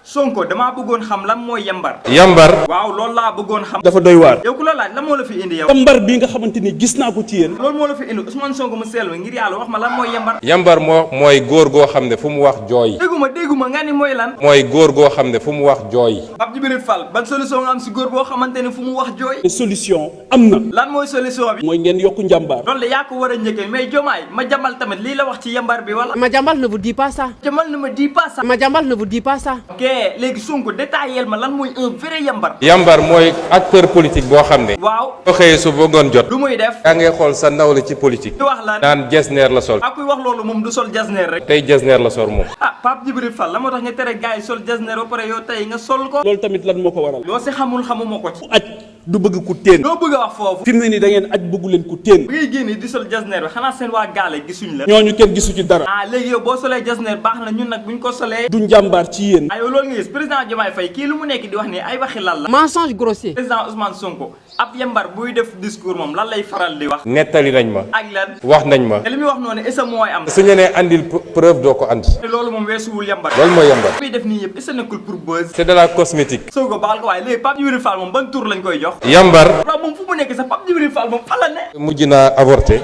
Sonko damaa bëggoon xam lan mooy yambar. yambar. waaw loolu laa bëggoon xam. dafa doy waar. yow ku la laaj lan moo la fi indi yow. yambar bi nga xamante ni gis naa ko ci yéen. loolu moo la fi indi Ousmane Sonko mu sell ngir yàlla wax ma lan mooy yambar. yambar mooy góor goo xam ne fu mu wax jooy. dégguma nga ni mooy lan. mooy góor goo xam ne fu mu wax jooy. Pape Djibril Fall ban solution nga am si góor boo xamante ne fu mu wax jooy. solution am na. lan mooy solution bi. mooy ngeen yokku njàmbaar. loolu la yaa ko war a njëkkee mais Diomaye ma jambal tamit lii la wax ci yambar bi wala. Madiambal ne vous dit pas ça. Jamal ne me dis pas ça. Madiambal ne vous dit pas ça. ok léegi Sonko détaillé ma lan mooy un vrai yambar. yambar mooy acteur politique boo xam ne. waaw. soo xëyee su bëggoon jot. lu muy def. yaa ngay xool sa nawle ci politique. di wax lan. naan jesneer la sol. ak kuy wax loolu moom du sol jasneer rek. tey jesneer la sol moom. ah Pape Djibril Fall la moo tax nga tere gars yi sol jasneer ba pare yow tey nga sol ko. loolu tamit lan moo ko waral. loo si xamuma ko ci. aj du bëgg ku teen. loo bëgg a wax foofu. fi mu ne nii da ngeen aj bëggu leen ku teen. bi ngay génne di sol jasneer bi xanaa seen waa gaale gisuñ la. ñooñu kenn gisu ci dara. ah léegi yow boo solee jasneer baax na ñun nag buñ ko solee. du njàmbaar ci yéen. aywa loolu nga gis président Diomaye Faye kii lu mu nekk di wax nii ay waxi lan la. Mensonge grossier. président Ousmane Sonko ab yambar buy def discours moom lan lay faral di wax. nettali nañ ma. ak lan. wax nañ ma. te li muy wax noonu est-ce que mooy am. suñu nee andil preuve doo ko andi. te loolu moom weesuwul yambar. loolu mooy yambar. muy def nii yëpp est-ce que nekkul pour buzz. c'est de la cosmétique. Sonko baal ko waaye léegi Pape Djibril Fall moom ban tour lañ koy jox. yambar. waaw moom fu mu nekk sax Pape Djibril Fall moom fan la ne. mujj naa avorté.